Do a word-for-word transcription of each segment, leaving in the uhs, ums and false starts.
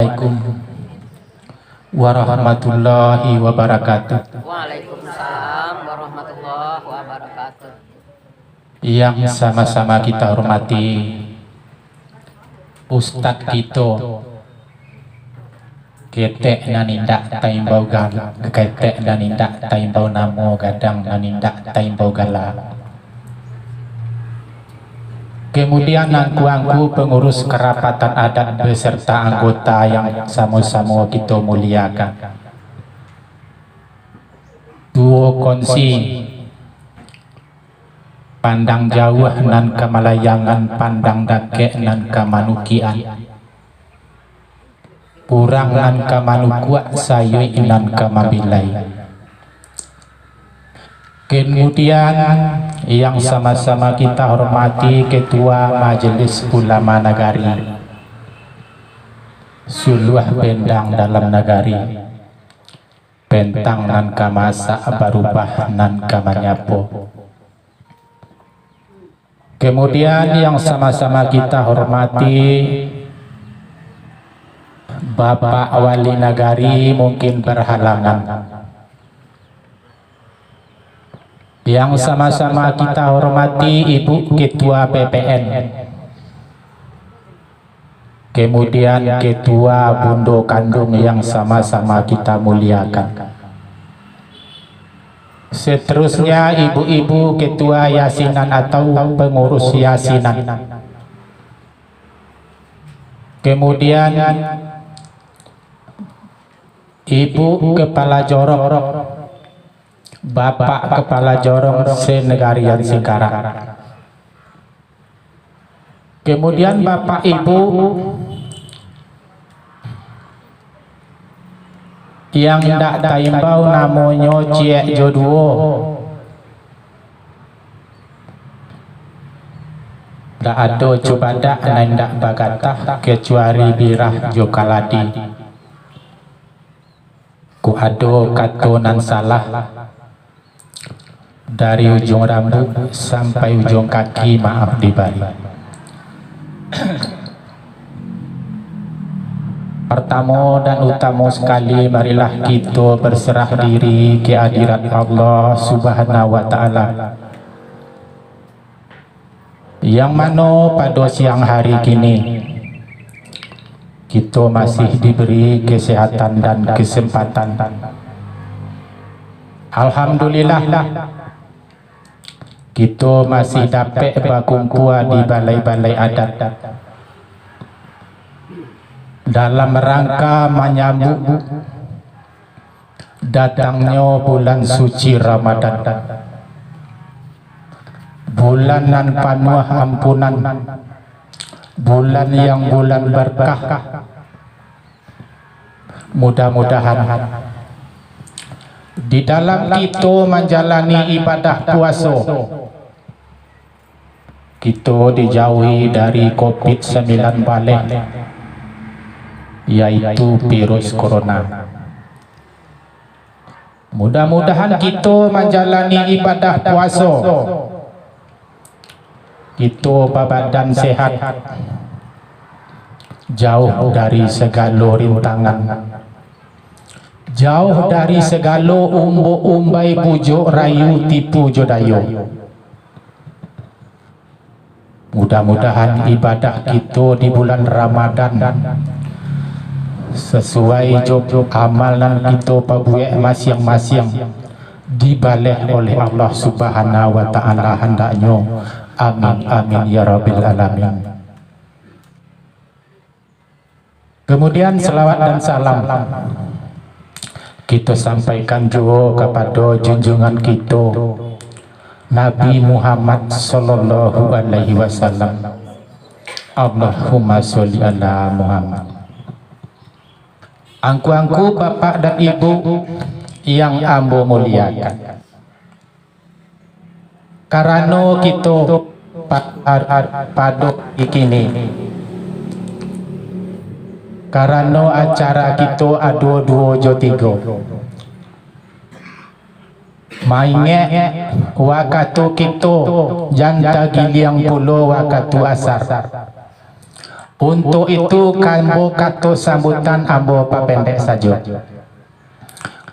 Assalamualaikum warahmatullahi wabarakatuh. Waalaikumsalam warahmatullahi wabarakatuh. Yang sama-sama kita hormati, Ustadz kito, ketek nan indak taimbau gal-, ketek nan indak taimbau namo, gadang nan indak taimbau gala. Kemudian angku-angku pengurus kerapatan adat beserta anggota yang samo-samo kito muliakan. Tuo konsi, pandang jauah nan ka malayangan, pandang dakek nan ka manukian. Urang nan ka manukuak, sayuik nan ka mambilai. Kemudian, yang sama-sama kita hormati Ketua Majelis Ulama Nagari, Suluah Bendang Dalam Nagari, Pentang nan ka masak, Barubah nan ka manyapo. Kemudian yang sama-sama kita hormati Bapak Wali Nagari mungkin berhalangan. Yang sama-sama kita hormati Ibu Ketua P P N. Kemudian ketua bundo kanduang yang sama-sama kita muliakan. Seterusnya ibu-ibu ketua yasinan atau pengurus yasinan. Kemudian ibu kepala jorong, bapak kepala jorong senegarian Singkarak. Kemudian bapak ibu yang indak taimbau namonyo ciek jo duo. Ndak ado cubadak nan indak bagatah kecuali birah jo kaladi. Kok ado kato nan salah, dari ujuang rambuik sampai ujuang kaki, maaf dibari. Partamo dan utamo sakali, marilah kito berserah diri ka adirat Allah Subhanahu wa Ta'ala. Yang mano pado siang hari kini, kito masih diberi kesehatan dan kesempatan. Alhamdulillah, kito masih dapek bakumpua di balai-balai adat dalam rangka manyambut datangnyo bulan suci Ramadan, bulan nan panuah ampunan, bulan yang bulan barkah. Mudah-mudahan di dalam kito manjalani ibadah puaso, kito dijauhi dari covid sembilan baleh, yaitu virus corona. Mudah-mudahan kito manjalani ibadah puaso, kito babadan sehat, jauh dari segalo rintangan, jauh dari segalo umbok-umbai, bujuak rayu, tipu jo dayo. Mudah-mudahan ibadah kito di bulan Ramadan sasuai jo amal nan kito pabuek masiang-masiang, dibaleh oleh Allah Subhanahu wa Ta'ala handaknyo. Amin, amin, ya Rabbil Alamin. Kemudian, salawat dan salam kito sampaikan juo kapado junjungan kito, Nabi Muhammad sallallahu alaihi wasallam. Allahumma sholli ala Muhammad. Angku-angku, bapak dan ibu yang ambo muliakan, karano kito pa-, pado kini, karano acara kito ado duo jo tigo, maingek wakatu kito, jan tagiliang pulo wakatu asar. Untuak itu, ka ambo kato sambutan ambo papendek sajo.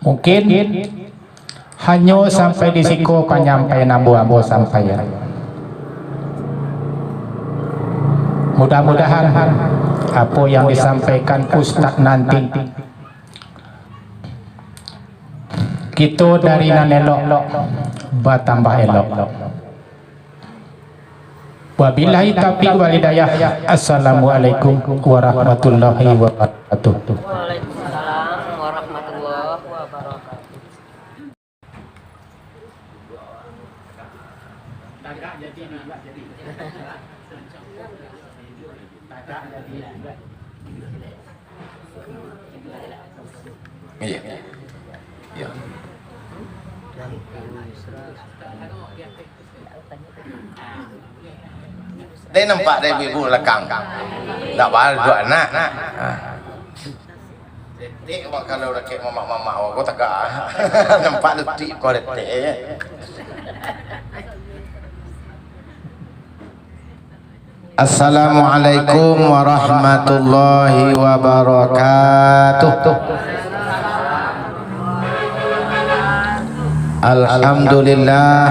Mungkin hanyo sampai di siko panyampaian ambo, ambo sampaian. Mudah-mudahan apo yang disampaikan Ustaz nanti, kito dari nan elok batambah elok. Wabillahi taufiq wal hidayah. Assalamualaikum warahmatullahi wabarakatuh. Waalaikumsalam warahmatullahi wabarakatuh. Iya. Iya. Dai nampak dai ibu-ibu balakang. Ndak baa duo anak. Ha. Detik awak kalau dakek mamak-mamak awak ko tagak. Nampak lutik ko detik. Assalamualaikum warahmatullahi wabarakatuh. Alhamdulillah.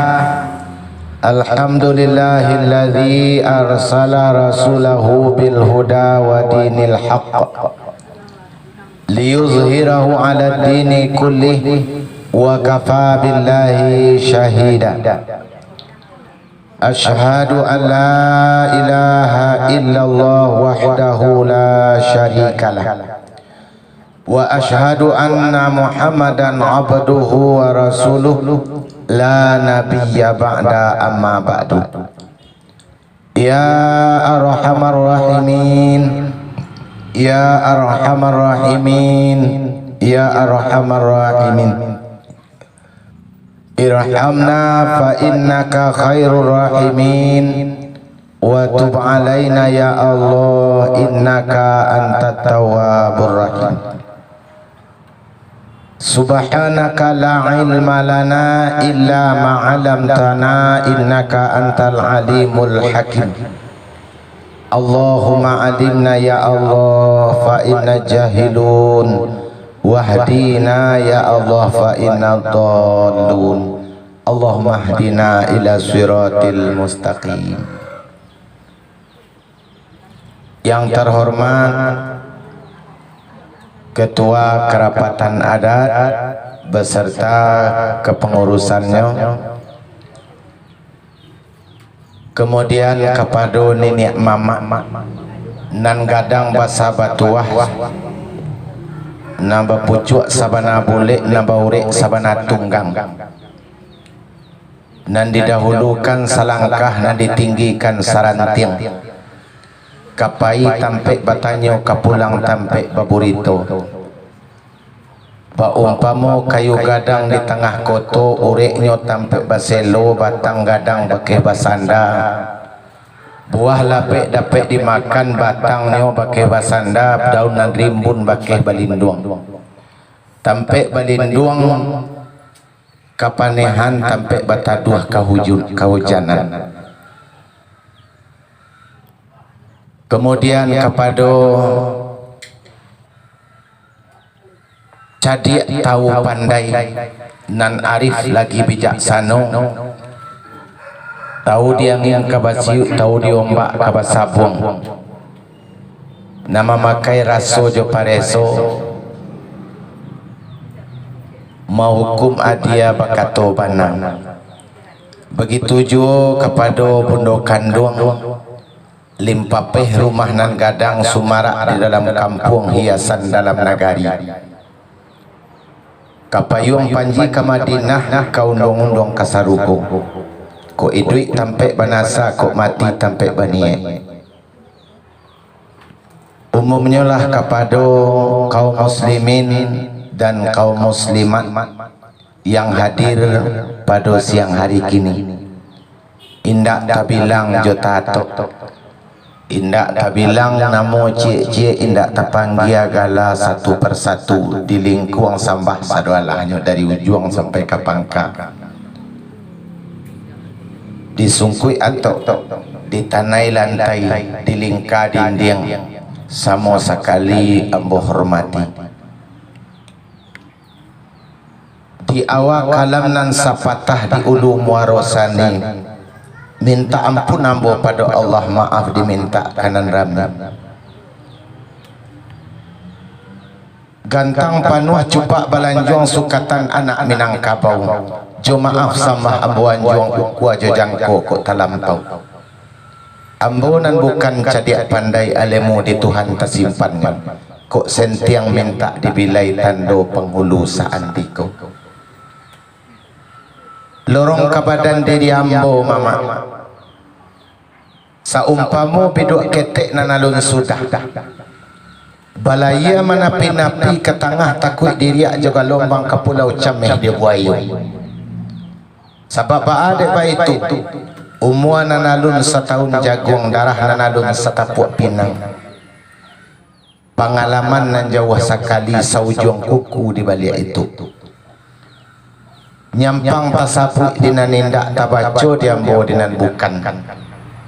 Alhamdulillahilladzi arsala rasulahu bil huda wa dinil haqq liyuzhirahu 'alad dini kullih wa kafa billahi syahida. Asyhadu an la ilaha illallah wahdahu la syarikalah. Wa asyhadu anna Muhammadan abduhu wa rasuluh, la nabiyya ba'da, amma ba'du. Ya arhamar rahimin, ya arhamar rahimin, ya arhamar rahimin. Irhamna fa innaka khairur rahimin, wa tub alaina ya Allah, innaka antat tawwabur rahim. Subhanaka la ilma lana illa ma 'allamtana, innaka antal alimul hakim. Allahumma alimna ya Allah, fa inna jahilun, wahdina ya Allah, fa inna dhallun. Allahumma ahdina ila siratil mustaqim. Yang terhormat Ketua Kerapatan Adat beserta kepengurusannyo, kemudian kapado niniak mamak nan gadang basa batuah, nan bapucuak sabana bulek, nan baurek sabana tunggang. Nan didahulukan salangkah, nan ditinggikan sarantiang. Ka pai tampek batanyo, ka pulang tampek baburito. Baumpamo kayu gadang di tangah koto, ureknyo tampek baselo, batang gadang bakeh basanda. Buah lapek dapek dimakan, batangnyo bakeh basanda, daun nan rimbun bakeh balinduang. Tampek balinduang kapanehan, tampek bataduah kahujun-, kahujanan. Kemudian kapado cadiak tahu pandai, nan arif lagi bijaksano, tahu di angin ka basiuk, tahu di ombak ka basabuang. Nan mamakai raso jo pareso, mahukum adia bakato bana. Bagitu juo kapado bundo kanduang, limpapeh rumah nan gadang, sumarak di dalam kampuang, hiasan dalam nagari. Ka payuang panji ka Madinah, ka unduang-unduang ka sarugo. Kok iduik tampek banasa, kok mati tampek baniek. Umumnyolah kapado kaum muslimin dan kaum muslimat yang hadir pado siang hari kini. Indak tabilang jo taatok, indak tabilang namo ciek-ciek, indak tapanggia gala satu persatu di lingkuang sambah sadoalahnyo dari ujuang sampai ka pangka. Disungkuik atok, Di tanai lantai, di lingka dindiang, samo sakali ambo hormati. Di awa kalam nan sapatah di ulu muaro sani, mintak ampun ambo pado Allah, maaf dimintak ka nan rami. Gantang panuah cupak balanjuang sukatan anak Minangkabau. Jo maaf sambah ambo anjuang ukua jo jangko kok talampau. Ambo nan bukan cadiak pandai, alemu di Tuhan tasimpannyo. Kok sentiang mintak dibilai tando panghulu saandiko. Lorong ka badan diri ambo, Mamak. Saumpamo biduak ketek nan alun sudah. Balayia manapi-napi ka tangah, takuik diriak jo galombang, ka pulau cameh jo buayo. Sabab baa dek baitu, umua nan alun satahun jaguang, darah nan alun satapuak pinang. Pangalaman nan jauah sakali, saujuang kuku di baliak itu. Nyampang tasabuik di nan indak, tabaco di ambo di nan bukan.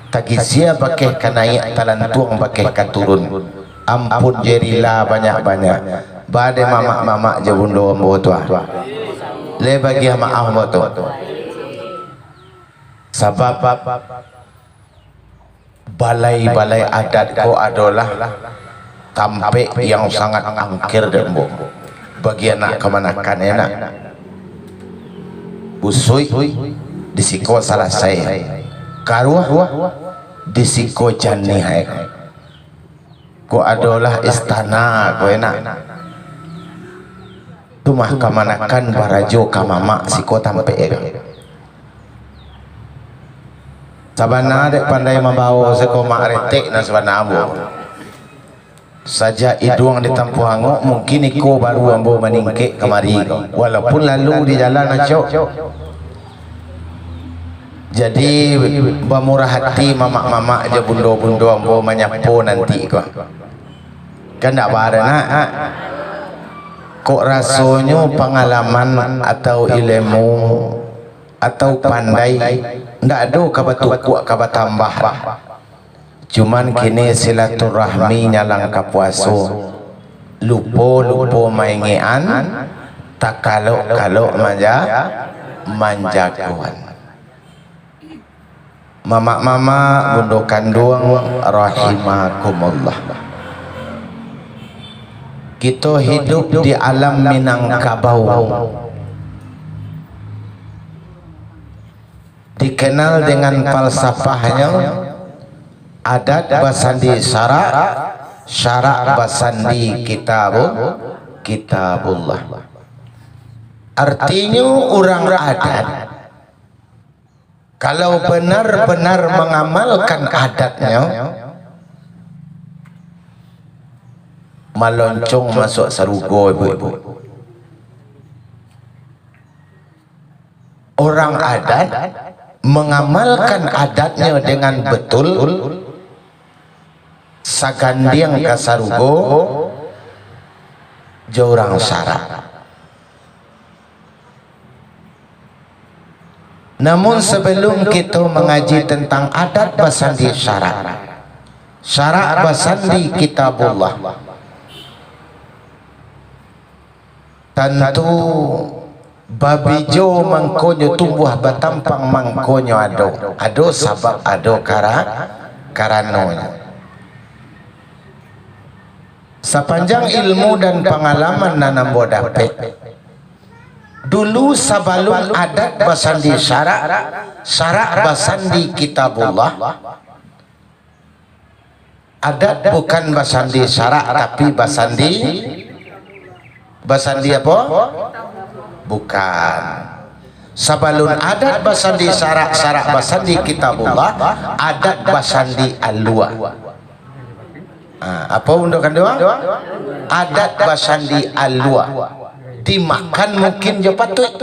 Tagisia bakeh ka naiak, talantuang bakeh ka turun. Ampun jo rila banyak-banyak. Baa dek mamak-mamak jo bundo ambo tu, ah. Lai bagiah maaf ambo tu. Sabab balai-balai adat ko adolah tampek yang sangat angker dek ambo. Bagi anak kamanakan, yo nak. Busuik di siko salasai, karuah di siko janiah. Ko adolah istana ko, yo nak. Rumah kamanakan barajo ka mamak siko tampek ko. Sabana dek pandai mambawo siko mak retek nan sabana ambo. Sajak iduang ditampuah angok, mungkin iko baru ambo maningkek kamari ko. Walaupun lalu di jalan acok. Jadi, bamurah hati mamak-mamak jo bundo-bundo ambo manyapo nanti ko. Kan ndak baa nak? Kok rasonyo pangalaman atau ilemu atau pandai, ndak ado ka batukuak, ka batambah. Cuman kini silaturahmi nyalang ka puaso, lupo-lupo maingekan, takalok-kalok manja-, manjagoan. Mamak-mamak, bundo kanduang, rahimakumullah. Kito hidup di alam Minangkabau. Dikenal dengan falsafahnyo, adat basandi syarak, syarak basandi kitabu-, kitabullah. Artinyo, urang adat, kalau benar-benar mangamalkan adatnyo, maloncong masuak sarugo, ibu-ibu. Urang adat mangamalkan adatnyo dengan betul, sagandiang ka sarugo jo urang syarak. Namun, sabalum kito mangaji tantang adat basandi syarak, syarak basandi kitabullah, tantu babijo mangkonyo tumbuah, batampang mangkonyo ado. Ado sabab, ado kara-, karanonyo. Sapanjang ilmu dan pangalaman nan ambo dapek, dulu sabalum adat basandi syarak, syarak basandi kitabullah, adat bukan basandi syarak, tapi basandi, basandi apo? Bukan. Sabalun adat basandi syarak, syarak basandi kitabullah, adat basandi alua. Ha, apo bundo kanduang? Adat basandi alua. Dimakan mungkin jo patuik.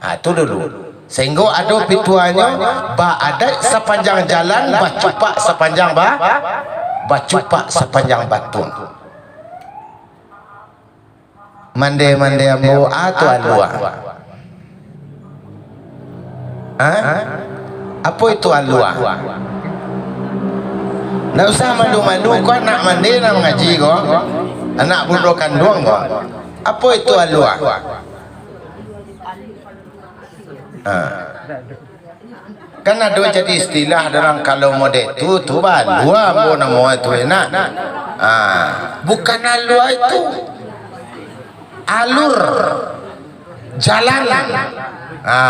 Ha, tu dulu. Sahinggo ado pituahnyo, baadat sapanjang jalan, bacupak sapanjang ba-, bacupak sapanjang batuang. Mande-mande ambo, a tu alua. Ha? Apo itu alua? Ndak usah malu-malu, ko anak mande nan mangaji ko. Anak bundo kanduang ko. Apo itu alua? Ha. Kan ado jadi istilah urang, kalau model tu, tu balua ambo namo tu, nak. Ha. Bukan alua itu. Alur. Jalan. Ha.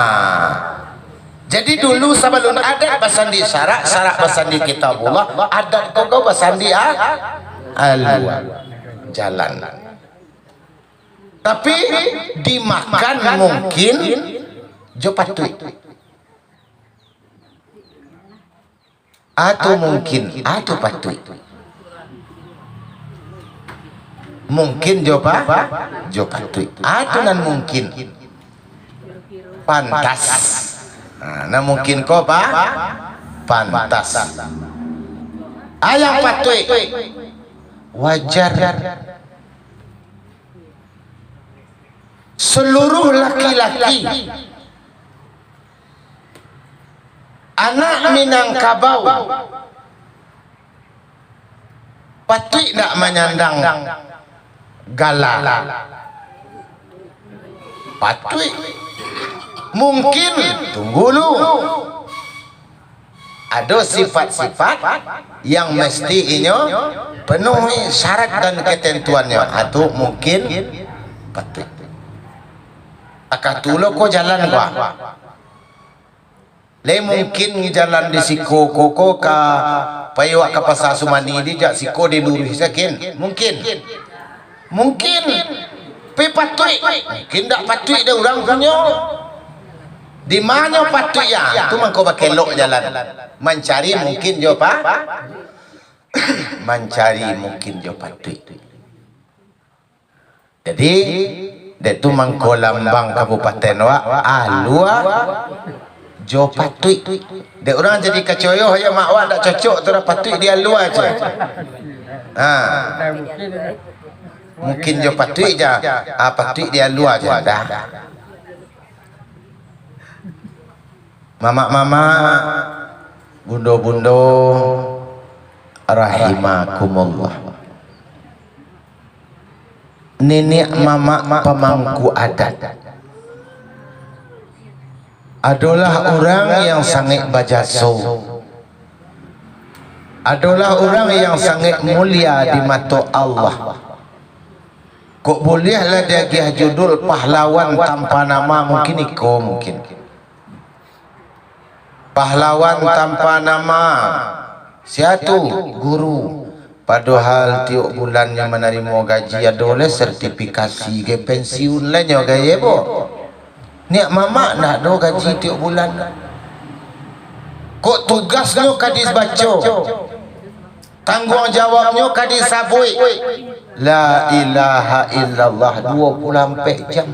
Jadi dulu sabalun adat basandi syarak, syarak basandi kitabullah, adat ko, ko basandi a-, alua. Jalan. Tapi dimakan mungkin jo patuik. Atau mungkin, atau patuik. Mungkin jo pa-, jo patuik. Atau nan mungkin. Pantas. Nah, nan mungkin ko pa-, pantas. Ah, yang patuik. Wajar. Seluruh laki-laki anak Minangkabau patuik ndak manyandang gala? Patuik. Mungkin, tunggu lu. Ado sifat-sifat yang mesti inyo penuhi syarat dan ketentuannyo. Atu mungkin patuik. Akah tu lo ko jalan ko. Lai mungkin jalan di siko ko, ko ka pai awak ka Pasa Sumani di jak siko diluruih sakin. Mungkin. Mungkin. Pi patuik. Mungkin dak patuik dek urang punyo. Di manyo patuik ya, tu mangko bakelok jalan. Mancari mungkin jo pa-, mancari mungkin jo patuik. Jadi, dek tu mangko lambang kabupaten wak, alua jo patuik. Dek urang jadi kacoyoh, ya mak wak ndak cocok tu dah patuik di alua je. Ha. Mungkin jo patuik je. Ah, patuik di alua je dah. Mamak-mamak, bundo-bundo, rahimakumullah. Niniak mamak pamangku adat adolah urang yang sangaik bajaso, adolah urang yang sangaik mulia di mato Allah. Kok buliahlah diagiah judul pahlawan tanpa nama, mungkin iko mungkin. Pahlawan tanpa nama, sia tu? Guru. Padohal tiok bulannyo manarimo gaji, ado lai sertifikasi, gai pensiun lai nyo gai, bo. Niak mamak ndak ado gaji tiok bulan. Kok tugasnyo ka dibaco, tangguang jawabnyo ka disabuik. La ilaha illallah, duo puluah ampek jam.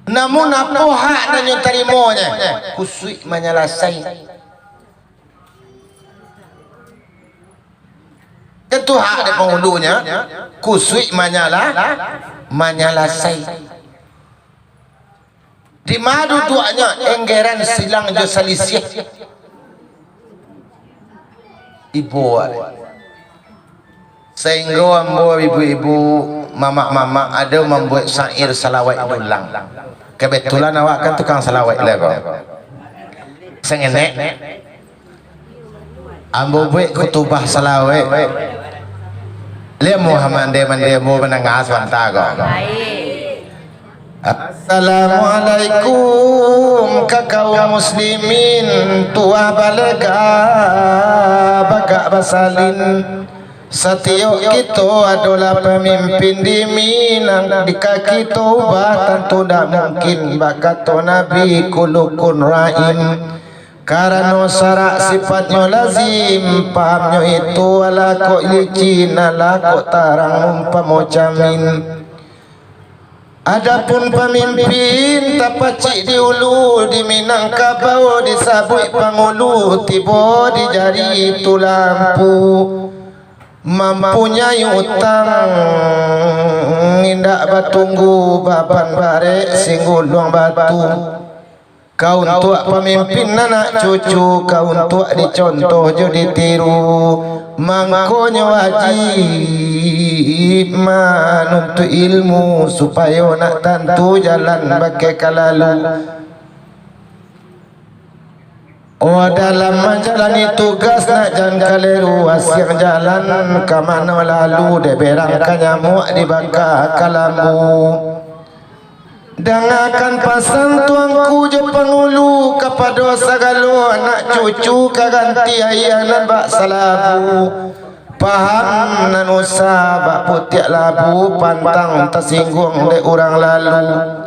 Namun apo hak nan nyo tarimonyo? Kusuik manyalasai. Tentu hak dek pangulunyo, kusuik manyala-, manyalasai. Di ma duduaknyo, enggeran silang jo salisiah. Ibo ari. Sainggo ambo ibu-ibu, mamak-mamak, ado mambuek syair salawat dulang. Kebetulan awak kan tukang salawat lah ko. Sangenek. Ambo buek khutubah salawat. Lai amuah mande-mande ambo mandanga sabanta ko. Assalamualaikum ka kaum muslimin, tuah balega bagak basalin. Satiok kito adolah pamimpin di Minang, di ka kito ubah tantu ndak mungkin, bak kato Nabi, kullukum ra'in. Karano sarak sifatnyo lazim, pahamnyo itu alah kok licin, alah kok tarang umpamo camin. Adapun pamimpin tapacik di ulu, di Minangkabau disabuik pangulu, tibo di jari tu lampu. Mampunyai utang indak batunggu, baban barek singguluang batu. Ka untuak pamimpin anak cucu, ka untuak dicontoh jo ditiru. Mangkonyo wajib manuntuik ilmu, supayo nak tantu jalan bakeh ka lalu. Oh, dalam manjalani tugas nak jan kaleru, asiang jalan ka mano lalu, dek berang ka nyamuak dibaka kalambu. Dangakan pasan tuanku jo pangulu, kapado sagalo anak cucu ka ganti aia nan bak salabu. Paham nan usah bak putiak labu, pantang tasingguang dek urang lalu.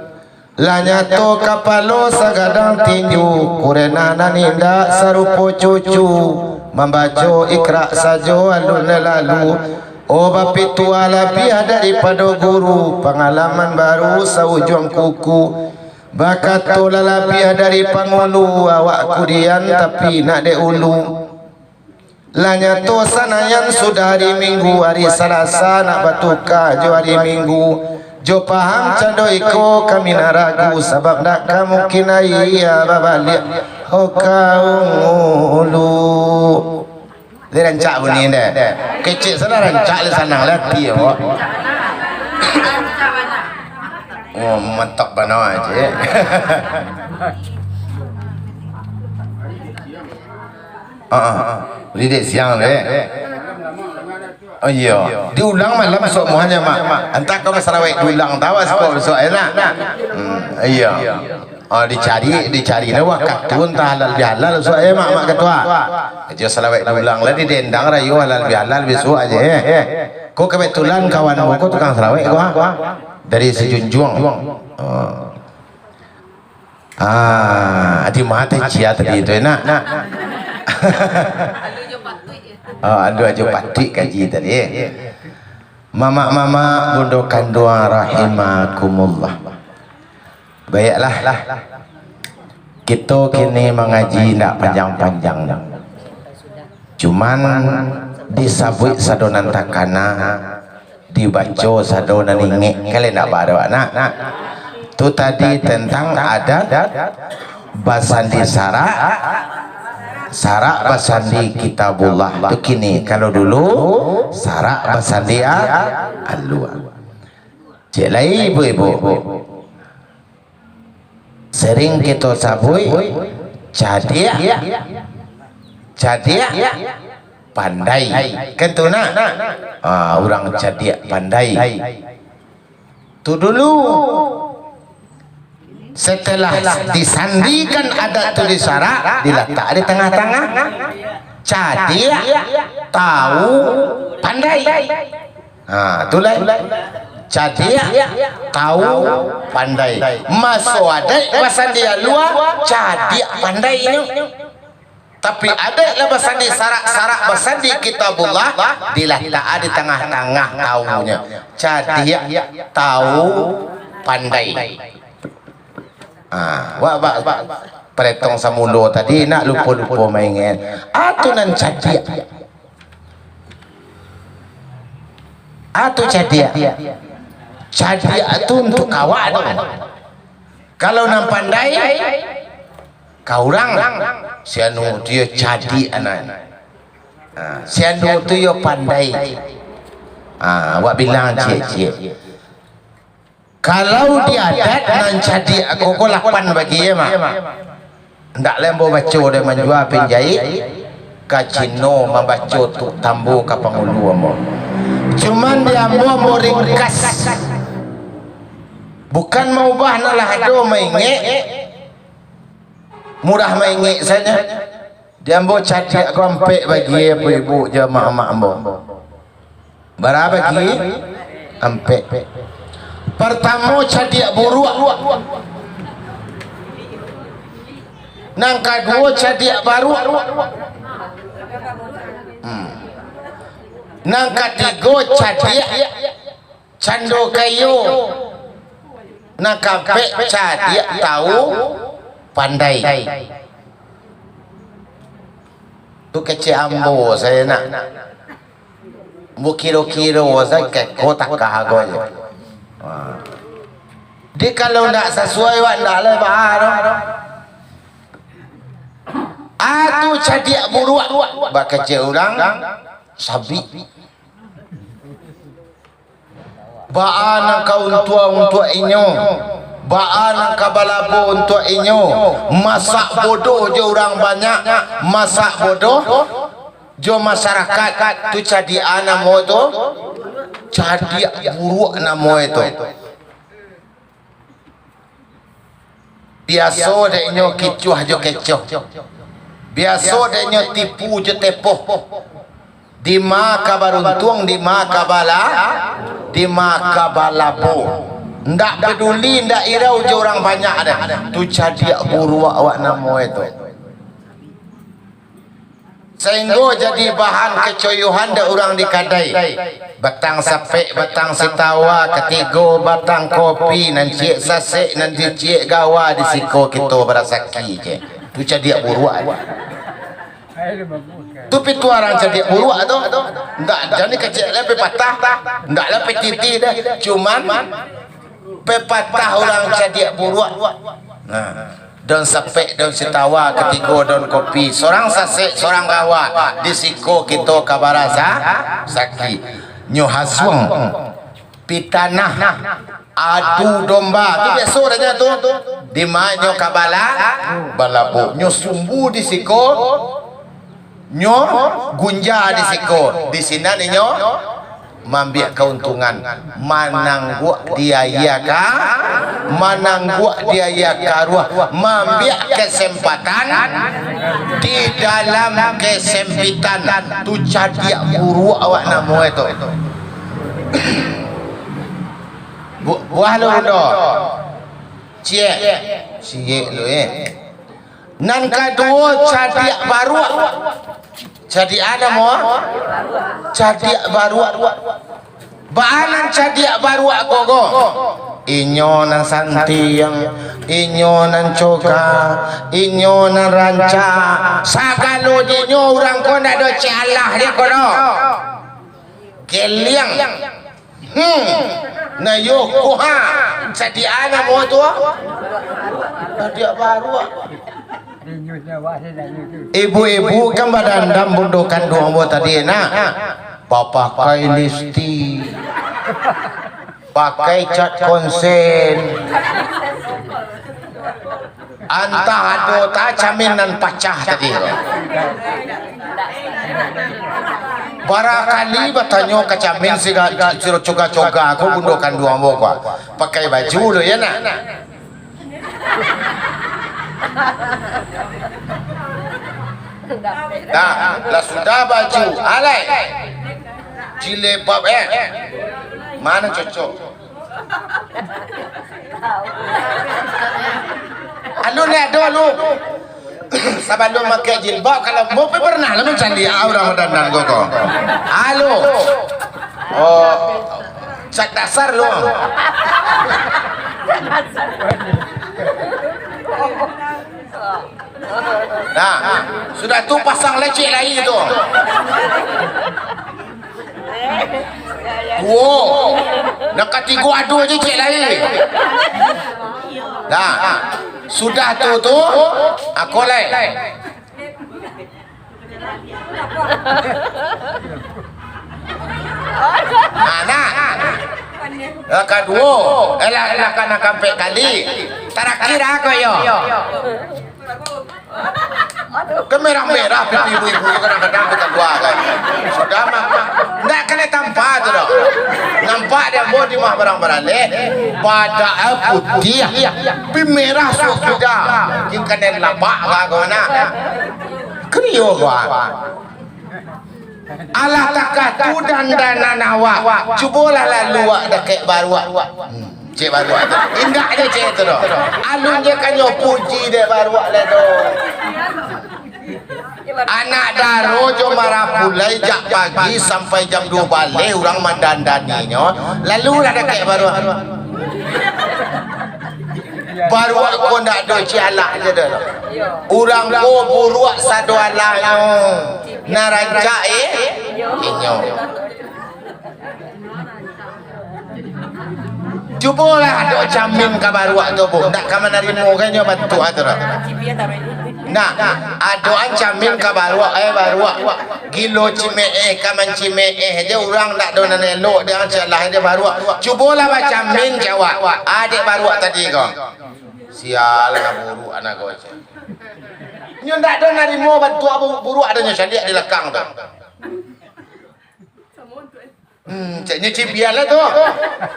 Lah nyato kapalo sagadang tinju, kurena nan indak sarupo cucu. Mambaco ikrak sajo alun lai lalu. Oh, bapitua labiah daripado guru, pangalaman baru saujuang kuku. Bakato lah labiah dari pangulu, awak kudian tapi nak dek ulu. Lah nyato sanayan sudah ari Minggu, ari Salasa nak batuka jo ari Minggu. Jo paham cando iko kami nak ragu, sabab ndak ka mungkin aia babaliak ho ka ulu. Lai rancak bunyi ndak? Kecek salah rancak, lai sanang lati awak. Oh, mantap bana, cek. Ah, ah. Lidik siang deh. Oh iyo, diulang malam sok muhanya, Mak. Antah kau masalawek diulang tawa siko besok enak. Hmm, iyo. Oh, dicari, dicari lah wakatu antah halal bihalal sok eh, Mak, Mak Ketua. Aja salawek diulang lah, didendang rayo halal bihalal besok aja eh. Ko kebetulan kawan ko tukang salawek ko, ah. Dari Sijunjuang. Oh. Ah, di mata cia tadi tu enak. Ah, anu aja patik kaji tadi. Mamak-mamak, bundo kanduang rahimakumullah. Baiklah. Kito kini mangaji ndak panjang-panjang. Cuman disabuik sado nan takana, dibaco sado nan ingek, kalian ndak baro nak. Tu tadi tentang adat basandi sarak, sarak basandi kitabullah. Tu kini, kalau dulu sarak basandi a-, alua. Cek lai ibu-ibu. Sering kito sabuik cadiak, cadiak pandai. Kan tu nak? Ah, urang cadiak pandai. Tu dulu. Setelah disandikan adat tu di sarak, dilatak di tangah-tangah. Cadiak, tahu, pandai. Ha, tu lai. Cadiak, tahu, pandai. Maso adaik basandi alua, cadiak pandai inyo. Tapi adaik lah basandi sarak, sarak basandi kitabullah, dilatak di tangah-tangah tahunyo. Cadiak, tahu, pandai. Ha, wak, wak, wak, paretong samulo tadi, nak lupo-lupo mainget. Atu nan cadiak. Atu cadiak. Cadiak tu untuak awak tu. Kalau nan pandai, ka urang, si anu tu yo cadiak anan. Ha, si anu tu yo pandai. Ha, wak bilang ciek-ciek. Kalau di adat nan cadiak ko, ko lapan bagi, ya, Mak? Ndak lai ambo baco dek manjua pinjahik, ka Cino mambaco tu tambo ka pangulu ambo. Cuman di ambo, ambo ringkas. Bukan maubah nan lah ado, maingek. Murah maingek sajo. Di ambo cadiak ko ampek bagi, ibu-ibu jo amak-amak ambo. Bara bagi? Ampek. Partamo cadiak buruak. Nan kaduo cadiak baruak. Hmm. Nan katigo cadiak cando kayo. Nan kaampek cadiak tahu pandai. Tu kecek ambo sajo nak. Ambo kiro-kiro sajo keko takah ko ajo. Ha. Di kalau ndak sasuai wak ndak lai baa doh. Ah, tu cadiak buruak. Bakecek urang, sabik. Baa nan ka untuang untuak inyo? Baa nan ka balabo untuak inyo? Masak bodoh jo urang banyak, masak bodoh jo masyarakat. Tu cadiak namo tu, cadiak buruak namo tu. Biaso dek nyo kicuah jo kecoh. Biaso dek nyo tipu jo tepoh. Dima ka baruntuang, dima ka bala, dima ka balabo. Ndak peduli, ndak irau jo urang banyak deh. Tu cadiak buruak awak namo itu. Sainggo jadi bahan kacoyohan dek urang di kadai. Batang sapek, batang sitawa, katigo batang kopi, nan ciek sasek, nan ciek gawa, di siko kito barasaki je. Tu cadiak buruak. Tu pitua urang cadiak buruak tu. Ndak, jan kecek lah, pepatah. Ndak lah, petitih dah. Cuman, pepatah urang cadiak buruak. Nah, daun sapek, daun sitawa, katigo daun kopi, sorang sasek, sorang gawa, di siko kito ka barasaki. Nyo hasuang, pitanah, adu domba, tu biaso dah nyo tu. Dima nyo ka bala, balabo. Nyo sumbu di siko, nyo gunja di siko, di sinan inyo maambiak kauntungan, manangguak di aia ka, manangguak di aia karuah, maambiak kesempatan di dalam kesempitan. Tu cadiak buruak awak namo itu. Bu-, buah lu udah. Ciek. Ciek lu, eh. Nan kaduo, cadiak baruak. Cadiak a namo? Cadiak baruak. Baa nan cadiak baruak ko, ko? Inyo nan santiang, inyo nan coga, inyo nan rancak. Sagalo dinyo urang ko ndak ado ciek alah dia ko doh. Geliang. Hmm. Nah, yo, ko ha. Cadiak a namo tu? Cadiak baruak. Ibu-ibu kan badandam bundo kanduang ambo tadi, nah. Bapakai lipstik. Pakai cat konsen. Antah ado ta camin nan pacah tadi. Barakali batanyo ka camin, siga-, siro coga-coga ko bundo kanduang ambo ko. Pakai baju lo, ya nak? Nah, lah sudah baju, alai. Jilbab, eh. Mana cocok? Alun ni ado lu. Sabalum makai jilbab, kalau mau pi pernah lah mancaliak urang badandan ko, ko. Alo. Oh, cat dasar lu. Nah, sudah tu pasang lecek lai tu. Duo. Nan katigo ado je cek lai. Nah, sudah tu, tu, ako lai. Nah, nah. Lah kaduo, eh, lah, lah ka nan kaampek kali. Tarakhir ako yo. Kan merah-merah pipi ibu-ibu tu kadang-kadang kita keluar kan. Sudah mah, mah. Ndak kanai tampa tu doh. Nampak dek ambo di mah barang baralek. Padak putiah. Pi merah sudah. Kin kanai lapak ka ko nah. Kan iyo ko ah. Alah takah tu dandanan awak. Cubolah lalu awak dakek baruak. Hmm, cek baruak tu. Indak je cek tu doh. Alun je ka nyo puji dek baruak lai doh. Anak daro jo marapulai jak pagi sampai jam duo baleh urang mandandaninyo. Lalulah dakek baruak. Baruak ko ndak ado ciek alah je doh. Urang ko buruak sado alahnyo. Nan rancak, eh, inyo. Cubolah adok camin ka baruak tu, Bu. Ndak ka manarimo ka inyo bantuak tu doh. Nah, adokan camin ka baruak, eh, baruak. Gilo cimeeh ka mancimeeh je, urang ndak ado nan elok, dek ang salah je baruak. Cubolah bacamin ka awak. Adek baruak tadi ko. Sial, anak buruak anak ko. Nyo ndak ado narimo bantuak bu-, buruak, ado nyo caliak di lakang tu. Hmm, caknyo cibian lah tu.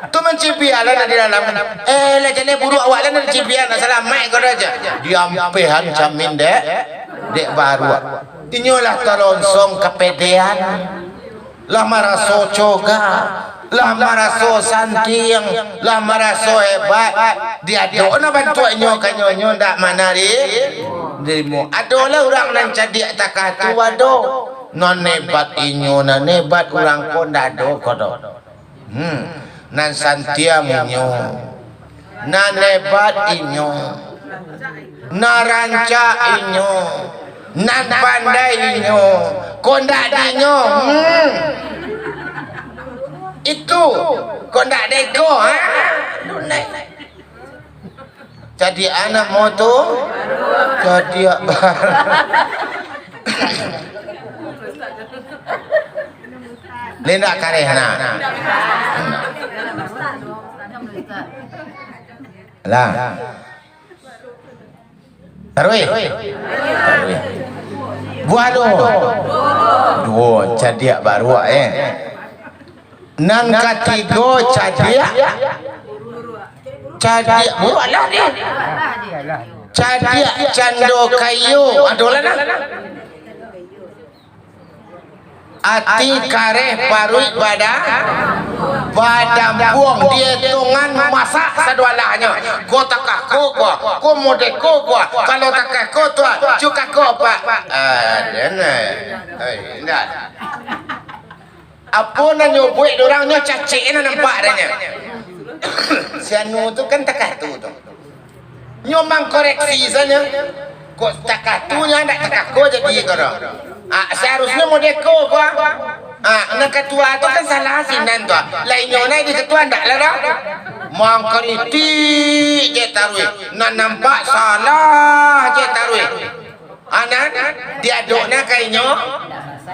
Tu mancibian lah nak di dalam. Eh, lah jaleh buruak awak lah nak cibian, nak salamaik ko dah je. Diampehan camin dek, dek baruak. Inyo lah talonsong kapedean. Lah maraso coga, lah maraso santiang, lah maraso hebat. Diadok na bantuak inyo ka inyo, inyo ndak manari-, narimo. Adolah urang nan cadiak takah tu, ado. Nan hebat inyo, nan hebat urang ko ndak ado ko doh. Hmm. Nan santiang inyo, nan hebat inyo, nan rancak inyo, nan pandai inyo, ko ndak dinyo. Hmm. Itu, ko ndak deko, ha? Cadiak anak mo tu, cadiak bar-, Lindak kareh nah. Lah. Taruih. Taruih. Buah tu. Duo, cadiak baruak, eh. Nan katigo, cadiak. Cadiak buruak lah ni. Cadiak cando kayo. Adolah nah. Ati kareh, paruik bada-, badampuang, di etongan masak sadualahnyo. Ko takah ko, ko, ko modeko ko. Kalau takah ko tu, cukah ko, Pak. Ah, den, eh. Hei, indak. Apo nan nyo buek dek urang nyo cacek nan nampak dek nyo. Si anu tu kan takah tu tu. Nyo mangkoreksi sajo. Kok takah tu nyo ndak takah ko jadi ko doh. Ah, seharusnyo modeko ko. Ah, nan katua tu kan salah sinan tu. Lah inyo naiak di katua ndak lah doh. Mangkritik je taruih. Nan nampak salah je taruih. Anan, diadok na ka inyo,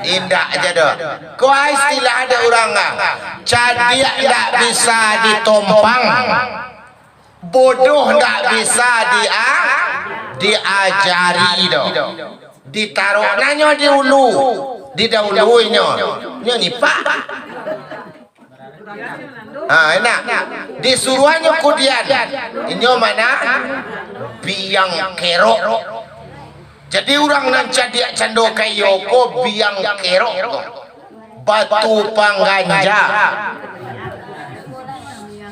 indak je doh. Ko istilah dek urang ah, cadiak ndak bisa ditompang, bodoh ndak bisa dia-, diajari doh. Ditarok na nyo di ulu, didahului nyo, nyo nipak. Ah, enak. Disuruahnyo kudian. Inyo mana? Biang kerok. Jadi urang nan cadiak cando kayo ko biang kerok ko. Batu pangganja.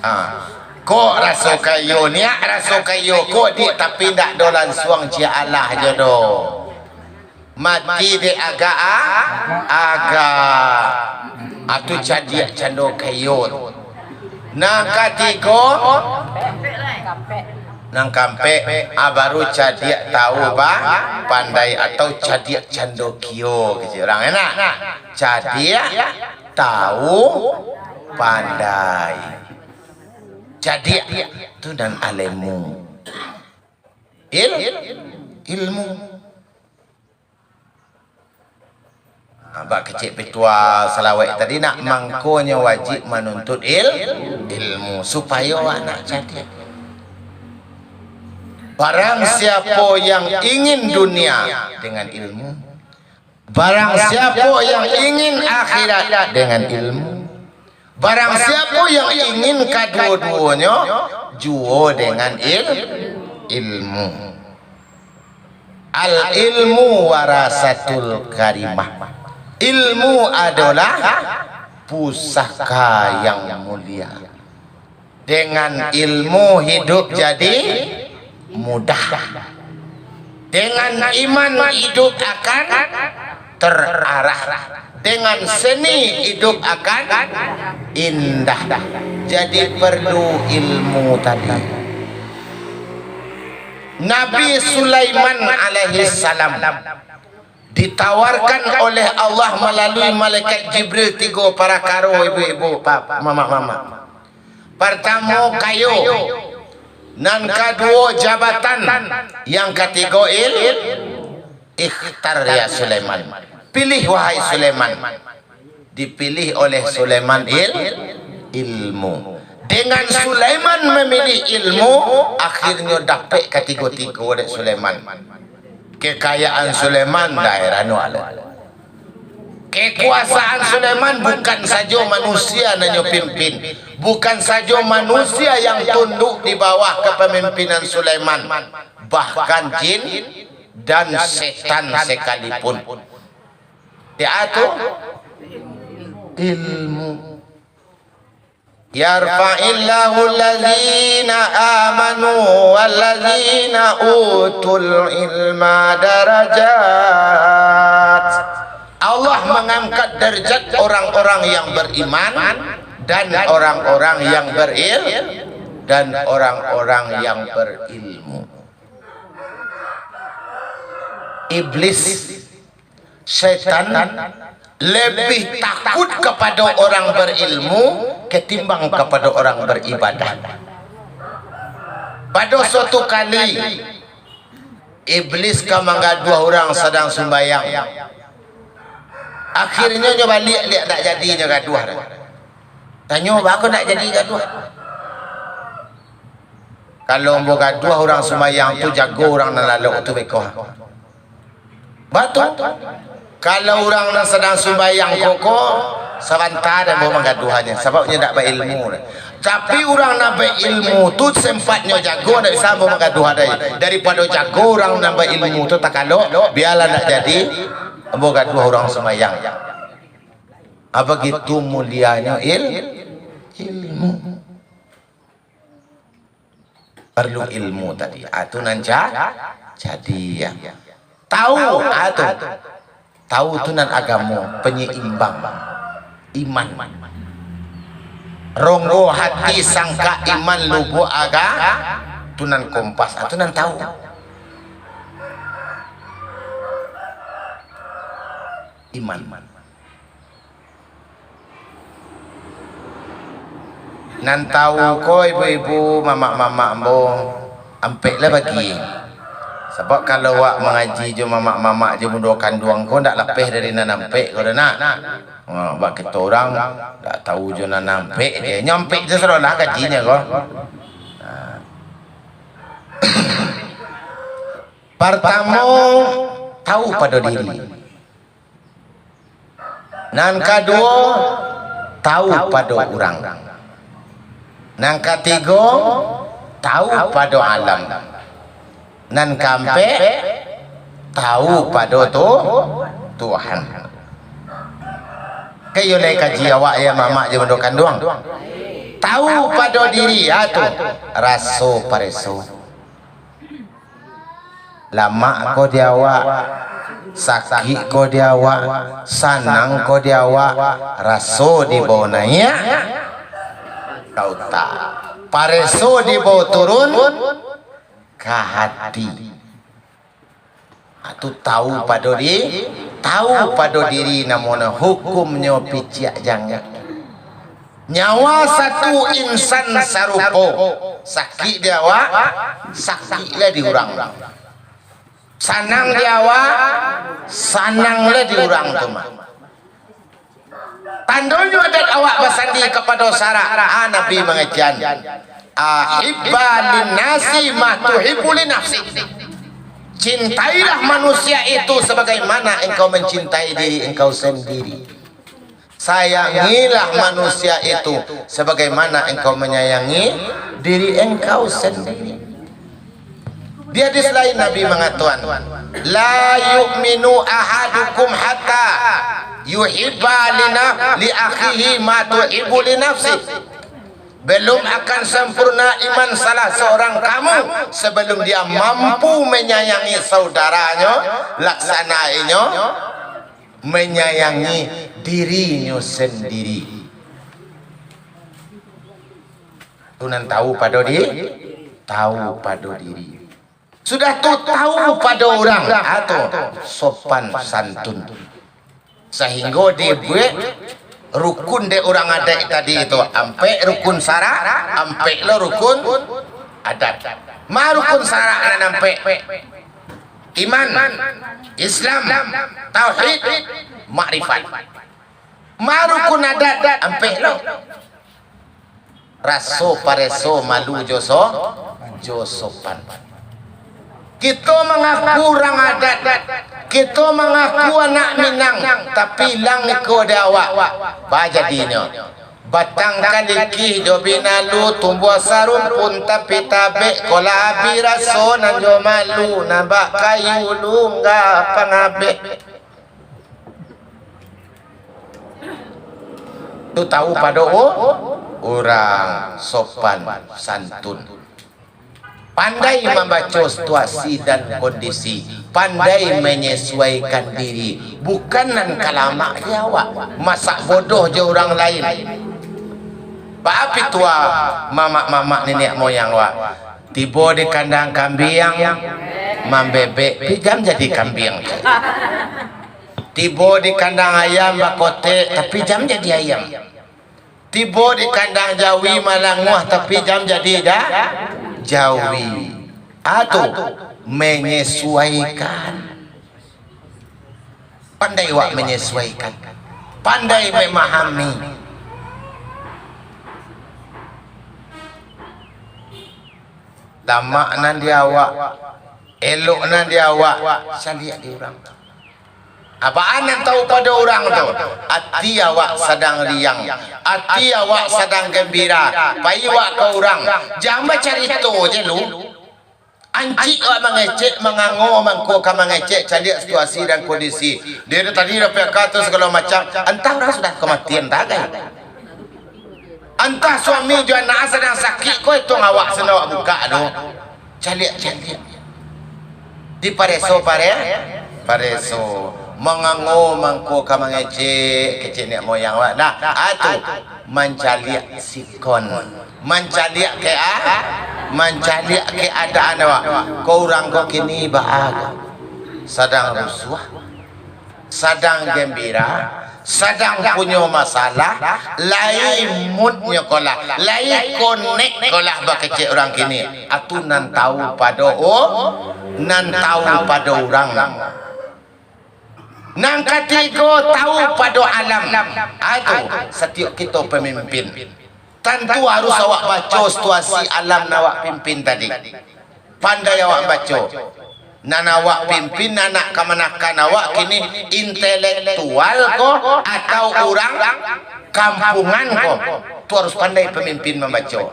Ah, ko raso kayo, niak raso kayo ko, dik, tapi ndak do lansuang ciek alah jo doh. Mati dek agak, a-, agak. Atu cadiak cando kayo. Nan katigo, nan kampek, ah, baru cadiak tahu ba-, pandai atau cadiak cando kio, kecek urang enak. Cadiak tahu pandai. Cadiak tu nan alemu. Il-, ilmu. Ha, bak kecek petua salawek tadi nak, mangkonyo wajib manuntut il-, ilmu, supayo anak cadiak. Barang siapo yang ingin dunia dengan ilmu, barang siapo yang ingin akhirat dengan ilmu, barang siapo yang ingin kaduo-duonyo juo dengan il-, ilmu. Al ilmu warasatul karimah. Ilmu adolah pusaka yang mulia. Dengan ilmu hidup jadi mudah. Dengan iman hidup akan terarah. Dengan seni hidup akan indah. Jadi perlu ilmu tadi. Nabi Sulaiman alaihissalam Ditawarkan oleh Allah malalui malaikat Jibril tigo parakaro, ibu-ibu, pa-, mamak-mamak. Partamo, kayo. Nan kaduo, jabatan. Yang katigo, il-, ikhtar, ya Sulaiman. Pilih, wahai Sulaiman. Dipilih oleh Sulaiman il-, ilmu. Dengan Sulaiman mamilih ilmu, akhirnyo dapek katigo-tigo dek Sulaiman. Kekayaan Sulaiman daerah nu alam. Kekuasaan Sulaiman bukan sajo manusia nan nyo pimpin, bukan sajo manusia yang tunduk di bawah kepemimpinan Sulaiman, bahkan jin dan setan sekalipun. Ya tu, ilmu. Yarfa'illahu allazina amanu wallazina utul ilma darajat. Allah mengangkat derajat orang-orang yang beriman dan orang-orang yang beril-, dan orang-orang yang berilmu. Iblis, setan, lebih takut kepada orang berilmu ketimbang kepada orang beribadah. Pada suatu kali, iblis ka manggaduah urang sadang sumbayang. Akhirnyo nyo baliak, liak tak jadi nyo gaduah. Tanyo, "Baa kok ndak jadi gaduah?" Kalau ambo gaduah urang sumbayang tu, jago urang nan lalok tu beko. Batua. Kalau urang nan sadang sumbayang ko, ko, sabanta dek ambo manggaduahnyo, sabab nyo ndak bailmu. Tapi urang nan bailmu tu, sempatnyo jago, ndak bisa ambo manggaduah dai. Daripado jago urang nan bailmu tu takalok, bialah ndak jadi ambo gaduah urang sumbayang. Apa gitu mulianyo il-, ilmu. Parlu ilmu tadi. Ah, tu nan ja-, jadi, ya. Tahu, ah, tu. Tahu tu nan agamo, penyeimbang. Iman. Ronggo hati, sangkak iman, lubuak aga-, tu nan kompas. Ah, tu nan tahu. Iman. Nan tahu ko ibu-ibu, mamak-mamak ambo, ampek lah bagi. Sabab kalau awak mangaji jo mamak-mamak jo bundo kanduang ko, ndak lapeh dari nan ampek ko doh nak. Ha, bak kito urang, ndak tahu jo nan ampek je. Nyo ampek je sadolah kajinyo ko. Ha. Partamo, tahu pado diri. Nan kaduo, tahu pado urang. Nan katigo, tahu pado alam. Nan kaampek, tahu pado tu-, Tuhan. Kan iyo lai kaji awak, ya, mamak jo bundo kanduang. Tahu pado diri, ah, tu. Raso pareso. Lamak ko di awak, sakik ko di awak, sanang ko di awak, raso dibawo naiak ka utak, pareso dibawo turun ka hati. Ah, tu tahu pado di-, tahu pado diri namonyo, hukumnyo piciak jangek. Nyawa satu insan sarupo, sakik di awak, sakik lah di urang. Sanang di awak, sanang lah di urang tu mah. Tandonyo adat awak basandi kapado syarak. Ah, Nabi mangecekan, "Ahibba linnasi ma tuhibbu linafsik." Cintailah manusia itu sebagaimana engkau mencintai diri engkau sendiri. Sayangilah manusia itu sebagaimana engkau menyayangi diri engkau sendiri. Di hadis lain Nabi mangatokan, "La yu'minu ahadukum hatta yuhibba lina-, li akhihi ma tuhibbu li nafsih." Belum akan sempurna iman salah seorang kamu sebelum dia mampu menyayangi saudaranya, laksana inyo menyayangi dirinyo sendiri. Tu nan tahu pado di-, tahu pado diri. Sudah tu tahu pado urang, ah, tu sopan santun. Sahinggo dibuek rukun dek urang adaik tadi tu, ampek rukun syarak, ampek lo rukun adat. Ma rukun syarak nan ampek? Iman, Islam, tauhid, makrifat. Ma rukun adat? Ampek lo. Raso pareso malu jo so-, jo sopan. Kito mangaku urang adat, kito mangaku anak Minang, tapi ilang iko di awak. Ba jadinyo. Batang kalikih jo binalu, tumbuah sarumpun tapi tabek, ko lah abih raso nan jo malu, nan bak kayu lungga pangabeh. Tu tahu pado u-, urang sopan santun. Pandai mambaco situasi dan kondisi, pandai manyesuaikan diri, bukan nan ka lamak di awak, masak bodoh jo urang lain. Baa pitua mamak-mamak niniak moyang wak? Tibo di kandang kambiang, mambebek, tapi jan jadi kambiang. Tibo di kandang ayam bakotek, tapi jan jadi ayam. Tibo di kandang jawi malanguah, tapi jan jadi da-, jawi. Ah, tu, menyesuaikan. Pandai awak menyesuaikan. Pandai memahami. Lamak nan di awak, elok nan di awak, caliak di urang. Baa nan tahu pado urang tu? Ati awak sadang riang, ati awak sadang gembira, pai awak ka urang, jan bacarito je lu. Ancik awak mangecek, mangango mangko ka mangecek, caliak situasi dan kondisi. Dia tu tadi dah P K tu sagalo macam, antah urang sudah kamatian tagai. Antah suami jo anak sadang sakik, ko ituang awak sadang awak bukak tu. Caliak-caliak. Dipareso, pare-, pareso. Mangango mangko ka mangecek, kecek niak moyang awak. Nah, ah, tu. Mancaliak sikon. Mancaliak ke a-, mancaliak keadaan awak. Ko urang ko kini baa ko? Sadang rusuah. Sadang gembira, sadang punyo masalah, lai moodnyo ko lah, lai konek ko lah bakecek urang kini. Atu nan tahu pado u-, nan tahu pado urang. Nan katigo, tahu pado alam. Atu, satiok kito pamimpin, tantu harus awak baco situasi alam nan awak pimpin tadi. Pandai awak baco. Nan awak pimpin, anak kamanakan awak kini intelektual ko atau urang kampungan ko, tu harus pandai pamimpin mambaco.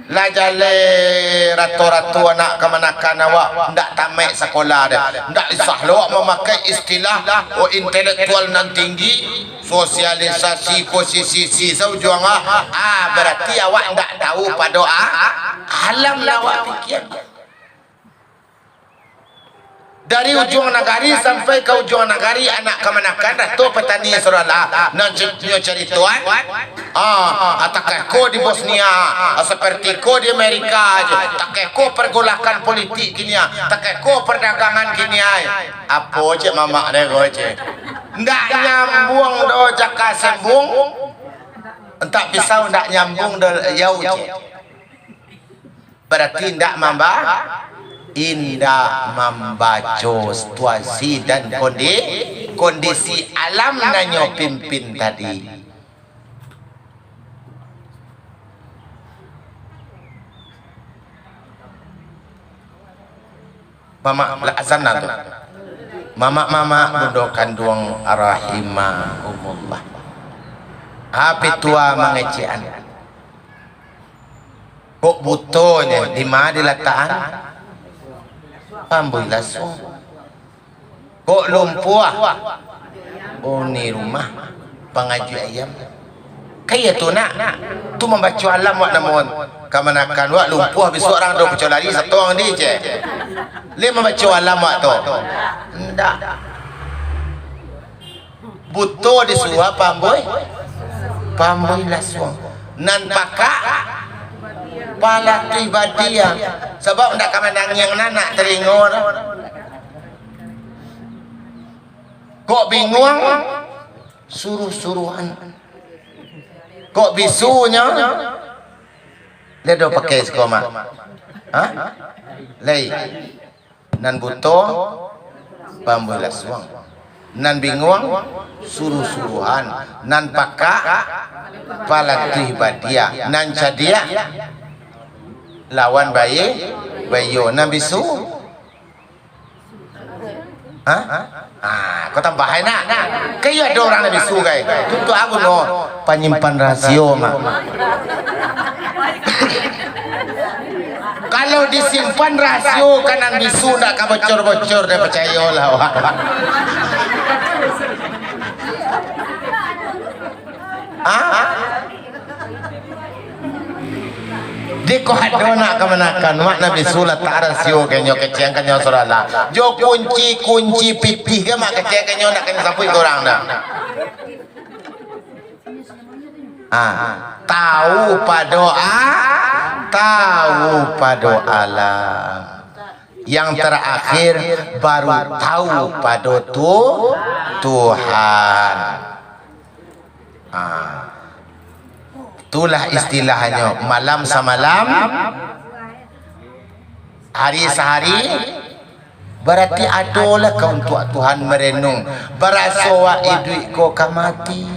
Lah jaleh rato-rato anak kamanakan awak ndak tamaik sakolah deh, ndak usah lo awak mamakai istilah, oh, intelektual nan tinggi, sosialisasi, posisi si saujuang ah. Ah, berarti awak ndak tahu pado ah, alam lah awak pikia. Dari ujuang nagari sampai ka ujuang nagari, anak kamanakan rato patani saudara. Nan ci-, nyo caritoan, ah, ah, takah ko di Bosnia, ah, seperti ko di Amerika je. Takah ko pergolakan politik kini ah, takah ko perdagangan kini ai. Apo cek mamak deh ko cek? Ndak nyambuang do jaka sembung, entak pisau ndak nyambuang do yau cek. Barati indak mamba-, indak mambaco situasi dan kondi-, kondisi alam nan nyo pimpin tadi. Mamak, lah azan lah tu. Mamak-mamak, bundo kanduang rahimakumullah. Api tua mangecekan. Kok butonyo, di ma dilatakan? Pambuih lasuang. Kok lumpuah? Uni rumah, pangajuik ayam. Kaya tu nak. Tu mambaco alam wak namun. Kamanakan wak lumpuah bisuak urang do pacau lari satong di cek. Lai mambaco alam wak tu? Ndak. Buto disuruah pambuih, pambuih lasuang. Nan pakak, Palatuih badia. Sabab ndak ka manangiang nan nak talingo tu. Kok binguang, suruh-suruhan. Kok bisunyo, ledo pakai siko, Mak. Ha? Lai. Nan buto, pambuih lasuang. Nan binguang, suruh-suruhan. Nan pakak, palatuih badia. Nan cadiak, lawan bayi, bayo. Nan bisu, ha? Ah, kau tambahan nak. Kayo ado urang nan bisu, gai. Tutuak aku no. Panyimpan rasio, Mak. Kalau disimpan rasio, ka nan bisu ndak ka bocor-bocor, deh, pacayolah awak. Ah? Diko ado nak kamanakan, Mak, nan bisu latak rasio kanyo, kecek kanyo surala. Jo kunci-kunci pitih ka, Mak, kecek kanyo, ndak kanyo sabuik ka urang dah. Ah, tahu pado a-, tahu pado alam. Yang terakhir, baru tahu pado tu-, Tuhan. Ah, itulah istilahnyo, malam samalam, hari sahari, Barati adolah ka untuak Tuhan marenung, baraso wak iduik ko ka mati,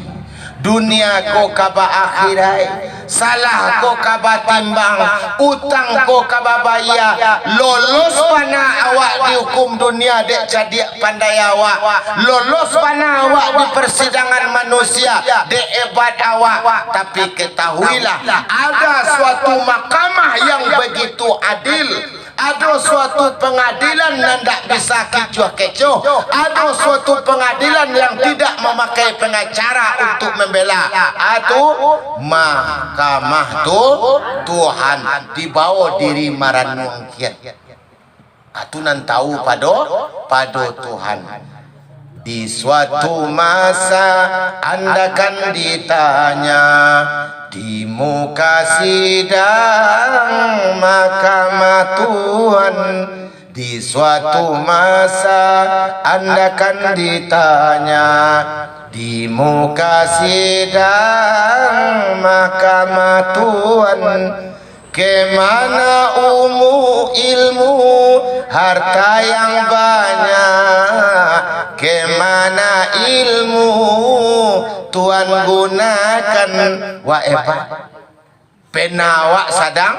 dunia ko ka ba-akhiraik, salah ko ka batimbang, utang ko ka babayia, lolos bana awak di hukum dunia dek cadiak pandai awak, lolos bana awak di persidangan manusia dek ebat awak, tapi ketahuilah, ada suatu mahkamah yang begitu adil. Ado suatu pangadilan nan ndak bisa kicuah kecoh, ado suatu pangadilan yang tidak mamakai pangacara untuk mambela. Atu Mahkamah tu Tuhan dibawo diri maranuang kian. Atu nan tahu pado, pado Tuhan. Di suatu masa andakan ditanya, di muka sidang mahkamah Tuhan. Di suatu masa andakan ditanya, di muka sidang mahkamah Tuhan. Kemana umu, ilmu, harta yang banyak? Kemana ilmu Tuhan gunakan? Wak ebat. Pena awak sadang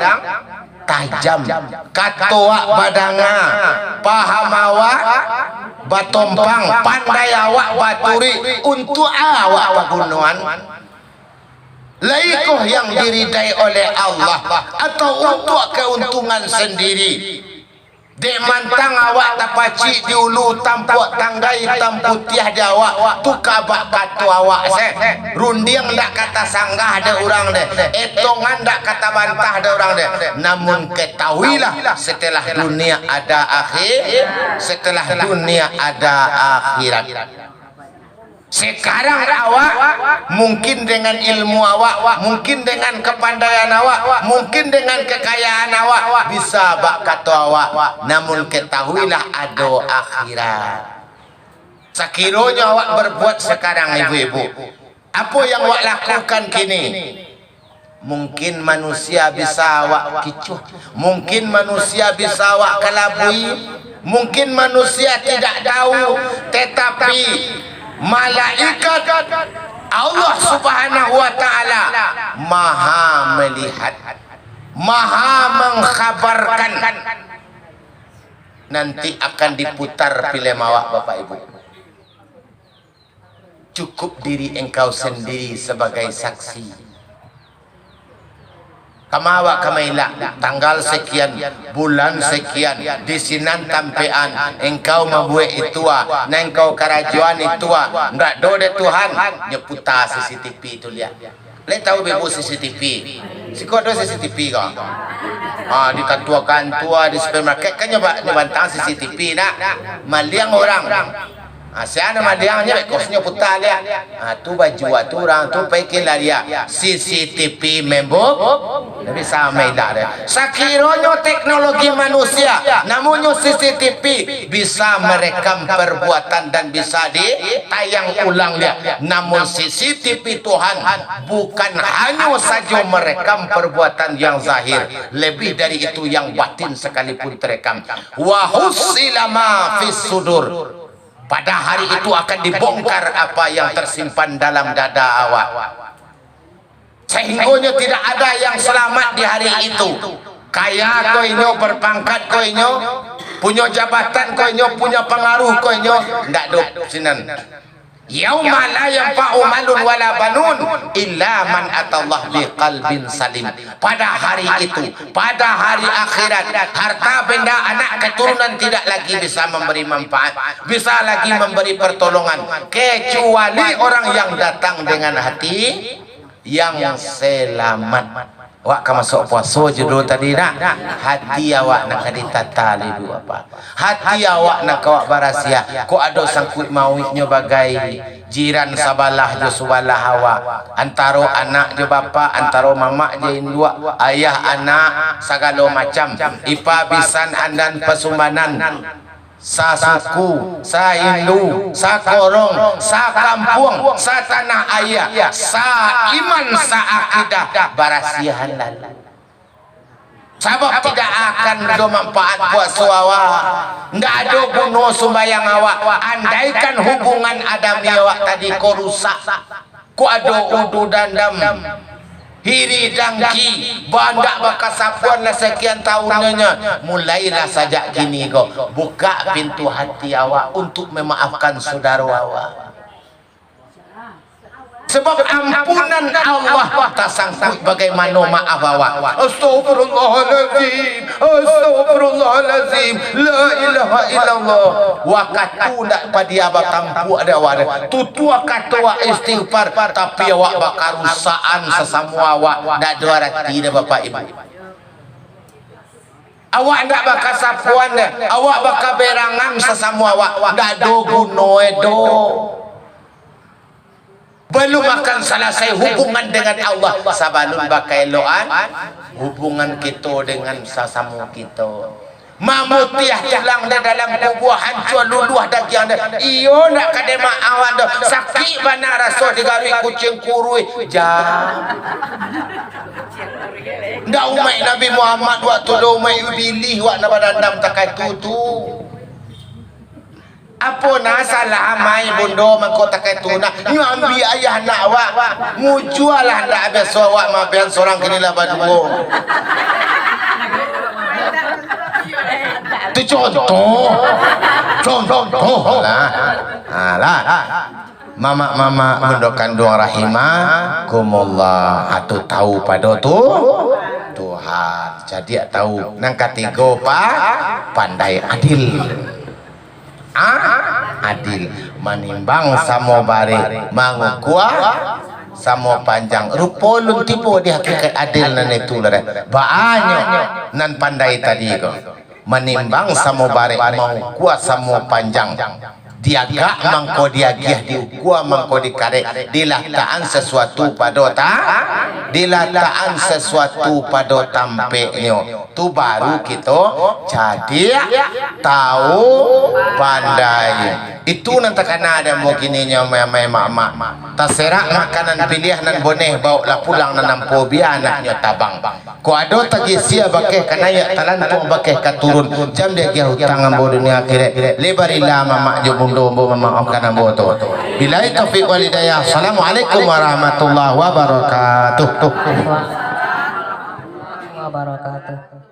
tajam. Kato awak badanga. Paham awak batompang. Pandai awak baturuik. Untuak awak pagunoan? Laikoh yang diridai oleh Allah, atau untuak kauntungan sandiri? Dek mantang awak tapacik di ulu, tampuak tangga itam putiah di awak, tu kabak kato awak se. Rundiang ndak ka tasanggah dek urang deh, etongan ndak ka tabantah dek urang deh. Namun ketahuilah, setelah dunia ada akhir, setelah dunia ada akhirat. Sekarang awak, mungkin dengan ilmu awak, mungkin dengan kepandaian awak, mungkin dengan kekayaan awak, bisa bak kato awak, namun ketahuilah ado akhirat. Sakironyo awak berbuat sekarang, ibu-ibu, apo yang awak lakukan kini? Mungkin manusia bisa awak kicuah, mungkin manusia bisa awak kalabui, mungkin manusia tidak tahu, tetapi malaikat Allah Subhanahu wa Ta'ala maha melihat, maha mengkhabarkan. Nanti akan diputar film awak, Bapak Ibu. Cukup diri engkau sendiri sebagai saksi. Kama awak ka mailak, tanggal sekian, bulan sekian, di sinan tampean, engkau mambuek itu a, nan engkau karajoan itu a, ndak do dek Tuhan, nyo puta C C T V tu liak. Lai tahu ibu C C T V? Siko ado C C T V ko? Ha, di kantua-kantua, di supermarket, kan nyo ba-, nyo bantang C C T V nak. Maliang urang. Ha, sia nan maliang nyo, kosnyo puta liak. Ha, tu bajua tu urang tu pai ka lalia. C C T V membo-, Bisa mailak deh. Sakironyo teknologi manusia, namunnyo C C T V bisa merekam perbuatan dan bisa ditayang ulang dia. Namun C C T V Tuhan bukan hanyo sajo merekam perbuatan yang zahir, lebih dari itu yang batin sekalipun terekam. Wa hussila ma fis sudur. Pada hari itu akan dibongkar apa yang tersimpan dalam dada awak. Sahinggonyo tidak ada yang selamat di hari itu. Kaya ko inyo, berpangkat ko inyo, punyo jabatan ko inyo, punyo pangaruh ko inyo, ndak do sinan. Yauma la yanfa'u malun wala banun illa man atallaha biqalbin salim. Pada hari itu, pada hari akhirat, harta benda anak keturunan tidak lagi bisa memberi manfaat, bisa lagi memberi pertolongan, kecuali orang yang datang dengan hati yang selamat. Awak ka masuak puaso jo dulu tadi nak. Hati awak nak ka ditata dulu apa. Hati awak nak ka awak barasiah. Kok ado sangkuik mauiknyo bagai jiran sabalah jo subalah awak. Antaro anak jo bapak, antaro mamak jo induak, ayah anak, sagalo macam. Ipa bisan andan pasumbanan. Sasuku, saindu, sakorong, sakampuang, satanah aia, saiman, saakidah, barasiahan lalu. Sabab tidak akan ado manfaat puaso awak, ndak ado guno sumbayang awak, andaikan hubungan adami awak tadi ko rusak. Kok ado udu dandam, hiri dangki, bandak bakasapuan lah sakian tahunnyo nyo. Mulailah sajak kini ko, bukak pintu hati awak untuk mamaafkan sudaro awak. Sebab ampunan Allah tasangkuik bagaimano maaf awak. Astagfirullahalazim. Astagfirullahalazim. La ilaha illallah. Wakatu ndak padia batampuak dek awak. Tutua kato awak istighfar, tapi awak bakarusakan sasamo awak. Ndak ado arati dah, Bapak Ibu. Awak ndak bakasapuan dah. Awak bakaberangan sasamo awak. Ndak ado guno e doh. Balum akan salasai hubungan dengan Allah sabalun bakaelokan hubungan kito dengan sasamo kito. Mamutiah tulang dah dalam kubua, hancua luluah dagiang dah. Iyo ndak ka dek maaf dah. Sakik bana raso digaruik kuciang kuruih. Jam. Ndak umaik Nabi Muhammad wak tu doh, umaik Ibilih wak nan badandam takah tu tu. Apo nah salah amai bundo mangko takah tu nah? Nyo ambiak ayah anak awak. Mujualah ndak biaso awak mabian sorang kini lah baduo. Tu contoh. Contoh lah. Alah. Mamak-mamak bundo kanduang rahimakumullah. Atu tahu pado tu Tuhan. Cadiak tahu. Nang katigo pa pandai adil. A, adil. Manimbang samo barek, mangukua samo panjang. Rupo lun tibo di hakikat adil nan itu lah deh. Banyak nan pandai tadi ko. Manimbang samo barek, mangukua samo panjang. Diagak mangko diagiah, diukua mangko dikarek, dilatakan sasuatu pado ta-, dilatakan sasuatu pado tampeknyo. Tu baru kito cadiak tahu pandai. Itu nan takana dek ambo kininyo, amai-amai, mak-mak. Taserak makanan piliah nan boneh, baoklah pulang nan ampo, bia anaknyo tabang. Kok ado tagisia bakeh ka naiak, talantuang bakeh ka turun, jan diagiah utang ambo dunia akhirat. Lebarilah mamak jo bundo ambo mamaafkan ambo tu. Billahi taufik wal hidayah. Assalamualaikum warahmatullahi wabarakatuh. Wabarakatuh.